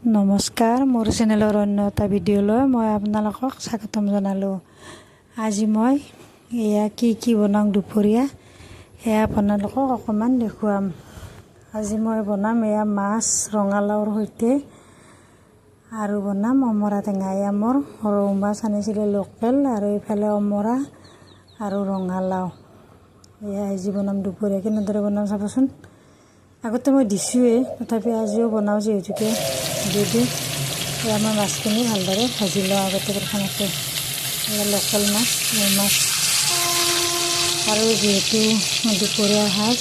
নমস্কাৰ, মোৰ চেনেলৰ অন্য এটা ভিডিঅ'লৈ মই আপোনালোকক স্বাগতম জনালোঁ। আজি মই এয়া কি কি বনাওঁ দুপৰীয়া সেয়া আপোনালোকক অকণমান দেখুৱাম। আজি মই বনাম এয়া মাছ ৰঙালাওৰ সৈতে আৰু বনাম অমৰা টেঙা। এয়া মোৰ ৰৌ মাছ আনিছিলে লোকেল, আৰু এইফালে অমৰা আৰু ৰঙালাও। এয়া আজি বনাম দুপৰীয়া। কেনেদৰে বনাম চাবচোন। আগতে মই দিছোঁৱেই, তথাপি আজিও বনাওঁ যিহেতুকে দি দিওঁ। এয়া মই মাছখিনি ভালদৰে ভাজি লওঁ আগতে প্ৰথমতে। এয়া লোকেল মাছ, ৰৌ মাছ। আৰু যিহেতু দুপৰীয়াৰ সাজ,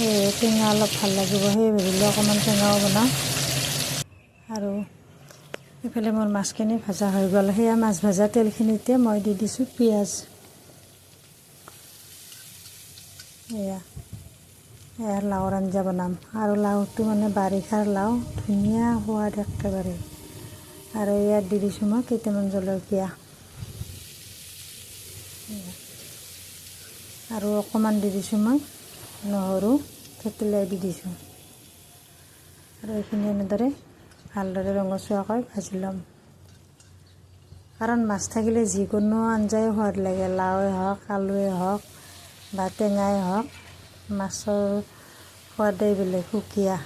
এই টেঙা অলপ ভাল লাগিব, সেই ভাবিলোঁ অকণমান টেঙাও বনাওঁ। আৰু এইফালে মোৰ মাছখিনি ভাজা হৈ গ'ল। সেয়া মাছ ভাজা তেলখিনিতে মই দি দিছোঁ পিঁয়াজ। এয়া এয়া লাওৰ আঞ্জা বনাম। আৰু লাওটো মানে বাৰিষাৰ লাও, ধুনীয়া সোৱাদ একেবাৰে। আৰু ইয়াত দি দিছোঁ মই কেইটামান জলকীয়া আৰু অকণমান দি দিছোঁ মই নহৰু থেতেলিয়াই দি দিছোঁ। আৰু এইখিনি এনেদৰে ভালদৰে ৰঙচুৱাকৈ ভাজি ল'ম। কাৰণ মাছ থাকিলে যিকোনো আঞ্জাই সোৱাদ লাগে, লাওৱে হওক, আলুৱে হওক বা টেঙাই হওক, মাছৰ সোৱাদেই বেলেগ সুকীয়া।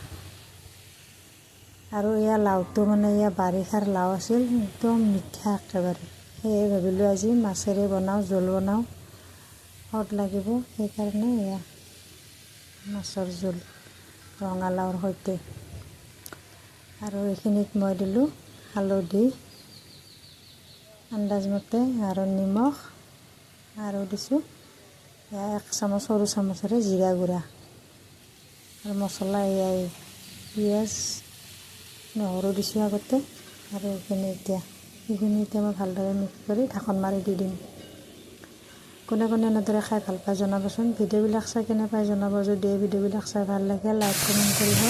আৰু এয়া লাওটো মানে এয়া বাৰিষাৰ লাও আছিল, একদম মিঠা একেবাৰে। সেয়ে ভাবিলোঁ আজি মাছেৰে বনাওঁ, জোল বনাওঁ, সোৱাদ লাগিব, সেইকাৰণে এয়া মাছৰ জোল ৰঙালাওৰ সৈতে। আৰু এইখিনিত মই দিলোঁ হালধি আন্দাজমতে আৰু নিমখ, আৰু দিছোঁ এয়া এক চামুচ সৰু চামুচেৰে জিৰা গুড়া। আৰু মছলা এয়াই পিঁয়াজ নহৰু দিছোঁ আগতে। আৰু এইখিনি এতিয়া মই ভালদৰে মিক্স কৰি ঢাকন মাৰি দি দিম। কোনে কোনে এনেদৰে খাই ভাল পায় জনাবচোন। ভিডিঅ'বিলাক চাই কেনে পায় জনাব। যদি এই ভিডিঅ'বিলাক চাই ভাল লাগে লাইক কমেণ্ট কৰিব।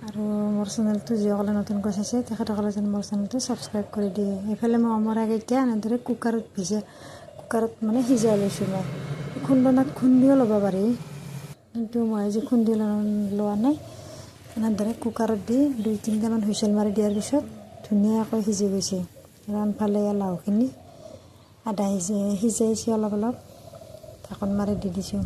আৰু মোৰ চেনেলটো যিসকলে নতুনকৈ চাইছে তেখেতসকলে যেন মোৰ চেনেলটো ছাবস্ক্ৰাইব কৰি দিয়ে। এইফালে মই অমৰাকেইটা এনেদৰে কুকাৰত ভিজাই, কুকাৰত মানে সিজাই লৈছোঁ। মই খুন্দনাত খুন্দিও ল'ব পাৰি, কিন্তু মই আজি খুন্দি লোৱা নাই। এনেদৰে কুকাৰত দি 2-3টামান হুইচেল মাৰি দিয়াৰ পিছত ধুনীয়াকৈ সিজি গৈছে। আৰু আনফালে লাওখিনি আধা সিজাইছে অলপ অলপ, ঢাকন মাৰি দি দিছোঁ।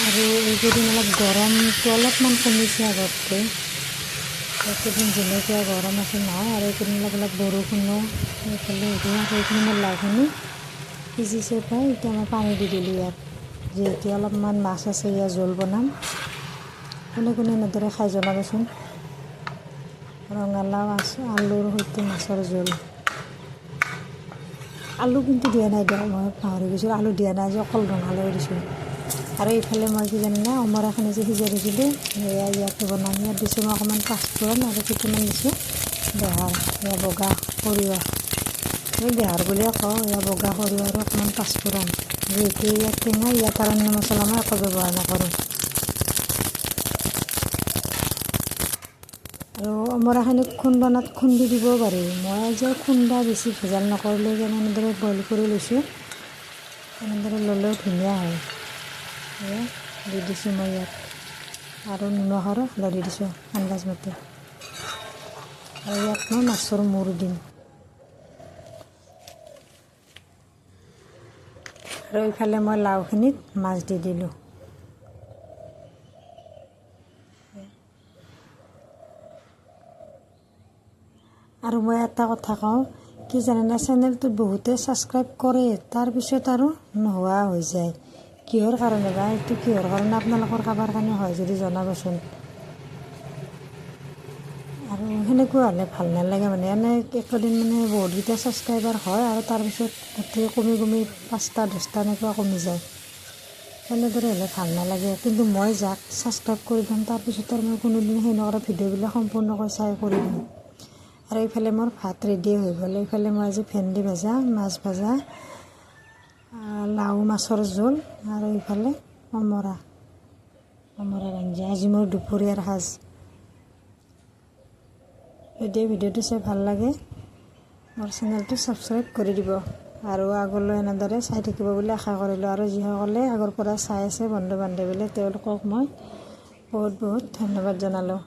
আৰু এইকেইদিন অলপ গৰমটো অলপমান কমিছে আগতকৈ। এইকেইদিন যেনেকুৱা গৰম আছিল নহয়, আৰু এইকেইদিন অলপ অলপ বৰষুণো সেইফালে হেৰি। আৰু এইখিনি মোৰ লাওখিনি সিজিছে প্ৰায়। এতিয়া মই পানী দি দিলোঁ ইয়াত, যিহেতু অলপমান মাছ আছে, ইয়াত জোল বনাম। কোনে কোনে এনেদৰে খাই জনাবচোন। ৰঙালাও আলুৰ সৈতে মাছৰ জোল। আলু কিন্তু দিয়া নাই দিয়ক, মই পাহৰি গৈছিলোঁ, আলু দিয়া নাই, আজি অকল ৰঙালাও দিছোঁ। আৰু এইফালে মই কি জানেনে, অমৰাখিনি যে সিজাই থৈছিলোঁ সেয়া ইয়াতে বনাম। ইয়াত দিছোঁ মই অকণমান পাঁচফোৰণ আৰু কেইটামান দিছোঁ বেহাৰ, এয়া বগা সৰিয়হ, মই বেহাৰ বুলিয়ে কওঁ। এয়া বগা সৰিয়হ আৰু অকণমান পাঁচফোৰণ। যিহেতু ইয়াত টেঙা, ইয়াত আৰু অন্য মছলা মই একো ব্যৱহাৰ নকৰোঁ। আৰু অমৰাখিনি খুন্দনাত খুন্দি দিবও পাৰি। মই আজি খুন্দা বেছি ভেজাল নকৰিলোঁ, যেন এনেদৰে বইল কৰি লৈছোঁ। এনেদৰে ল'লেও ধুনীয়া হয়। এয়া দি দিছোঁ মই ইয়াত, আৰু নিমখ আৰু হালধি দিছোঁ আন্দাজমতে। আৰু ইয়াত মই মাছৰ মূৰ দিম। আৰু এইফালে মই লাওখিনিত মাছ দি দিলোঁ। আৰু মই এটা কথা কওঁ কি জানেনে, চেনেলটোত বহুতে ছাবস্ক্ৰাইব কৰে, তাৰপিছত আৰু নোহোৱা হৈ যায়। কিহৰ কাৰণে বা এইটো কিহৰ কাৰণে আপোনালোকৰ কাৰোবাৰ কাৰণে হয় যদি জনাবচোন। আৰু সেনেকুৱা হ'লে ভাল নালাগে, মানে এনে একদিন মানে বহুতকেইটা ছাবস্ক্ৰাইবাৰ হয় আৰু তাৰপিছত গোটেই কমি কমি 5টা 10টা এনেকুৱা কমি যায়। সেনেদৰে হ'লে ভাল নালাগে। কিন্তু মই যাক ছাবস্ক্ৰাইব কৰি দিম তাৰপিছত আৰু মই কোনোদিন সেনেকুৱা ভিডিঅ'বিলাক সম্পূৰ্ণকৈ চাই কৰি দিম। আৰু এইফালে মোৰ ভাত ৰেডি হৈ গ'ল। এইফালে মই আজি ভেন্দি ভাজা, মাছ ভাজা, লাও মাছৰ জোল আৰু এইফালে অমৰাৰ আঞ্জা। আজি মোৰ দুপৰীয়াৰ সাজ। যদি ভিডিঅ'টো চাই ভাল লাগে মোৰ চেনেলটো ছাবস্ক্ৰাইব কৰি দিব। আৰু আগলৈ এনেদৰে চাই থাকিব বুলি আশা কৰিলোঁ। আৰু যিসকলে আগৰ পৰা চাই আছে বন্ধু বান্ধৱীলে, তেওঁলোকক মই বহুত বহুত ধন্যবাদ জনালোঁ।